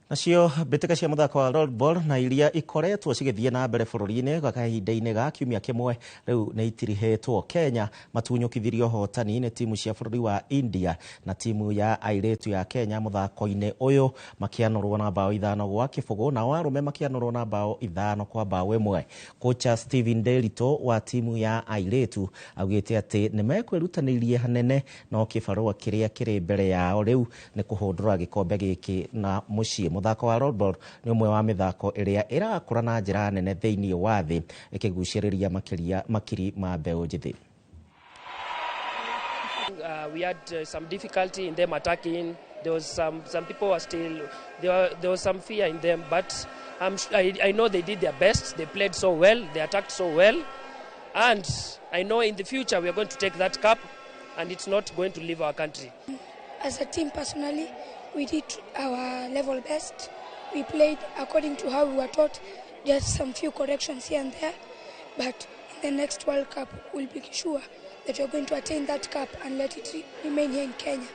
Nacio mbĩtĩka cia mũthako wa roll na iria ikoretwo cigĩthiĩ na mbere bũrũri-inĩ gwa kahinda-inĩ ga kiumia kĩmwe rĩu nĩ itirihĩtwo. Kenya matunyũkithirio ũhotani nĩ timu cia bũrũri wa India na timu ya airĩtu ya Kenya mũthako-inĩ ũyũ makĩanũrwo na bao 5-0, nao arũme makĩanũrwo na bao 5-1. Kocha Steven Nderitu wa timu ya airĩtu augĩte atĩ nĩ mekwĩrutanĩirie hanene, no kĩbarũa kĩrĩa kĩrĩ mbere yao rĩu nĩ kũhũndũra gĩkombe gĩkĩ na mũciĩ. Mũthako wa roll nĩ ũmwe wa mĩthako ĩrĩa ĩrakũra na njĩra nene thĩinĩ wa thĩ, ĩkĩgucĩrĩria makĩria makiri ma mbeũ njĩthĩ. We had some difficulty in them attacking. There was some people were still there was some fear in them, but I know they did their best. They played so well. They attacked so well, and I know in the future we are going to take that cup, and it's not going to leave our country. As a team, personally, we did our level best. We played according to how we were taught, just some few corrections here and there. But in the next World Cup, we'll be sure that we're going to attain that cup and let it remain here in Kenya.